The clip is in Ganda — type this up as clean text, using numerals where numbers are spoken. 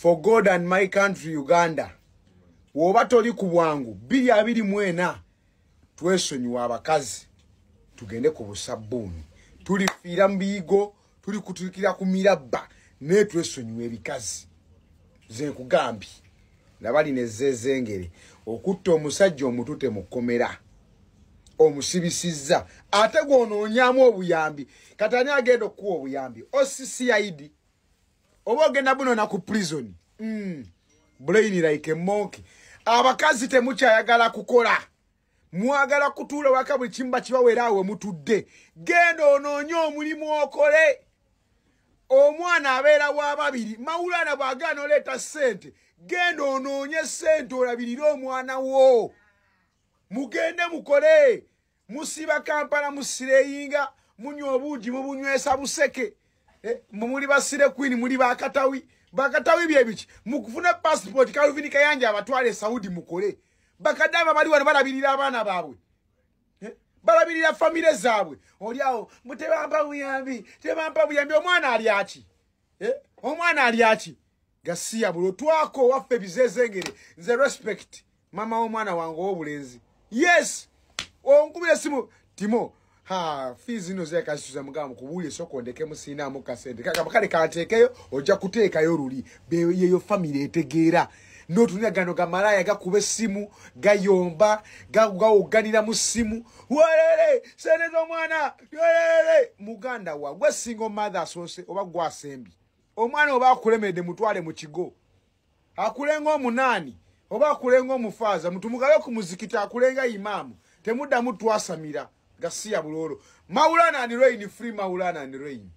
For God and my country Uganda. Woba toli ku bwangu 2024 twesonyiwa abakazi tugende ku busabbuuni, tulifiira mu biyigo, tuli kutuukira ku mirabba, naye twesonyiwa ebikazi. Nze nkugambye, laba lino ezzezengere okutta omusajja omutute mu kkomera omusibisizza, ate gw'onoonyaamu obuyambi. Kati ani agenda okukuwa obuyambi? OCCID oba ogenda bunona ku prison? Brain like a monkey. Abakazi temukyayagala kukola, mwagala kutuula waka, buli kimu bakibaweera awo mutudde. Genda onoonye omulimu okole. Omwana abeera wa babiri, Mawulana bw'agaana oleeta ssente, genda onoonye ssente olabirire omwana wo. Mugende mukole. Musiba Kampala, musireyinga, munywa obuugi, mubunywesa buseke. Muli basire queen, muli bakatawi. Bakatawi bye biki? Mukufuna passport, Calvin Kayanja abatwale Saudi mukole. Bakadama bali wano balabirira abaana baabwe, balabirira famire zaabwe. Oli awo mutebampa buyambi, tebampa buyambi. Omwana ali aki? Omwana ali aki? Gasiya bulo twako waffe bizezengere. Nze respect mama w'omwana wange ow'obulenzi. Yes, onkubira esimu, Timo, ha, fees zino zekasituza mugamba kubuulye soko ndekemu siinaamu kasente. Kagamba kale kanteekeyo, ojja kuteekayo luli. Yeyo famire etegeera. N'otunira gano gamalaya gakuba essimu, gayomba, gawogganira mu ssimu, werere sente z'omwana, werere. Muganda wa gwe single mother asoose oba gwasembi, omwana oba akulemedde mutwale mu kigo akulenga omunaani oba akulenga omufaaza, mutumugabe ku muzikiti akulenga imaamu. Temuddamu twasamira gasiya buloolo. Maulana and Rain, free Maulana and Rain.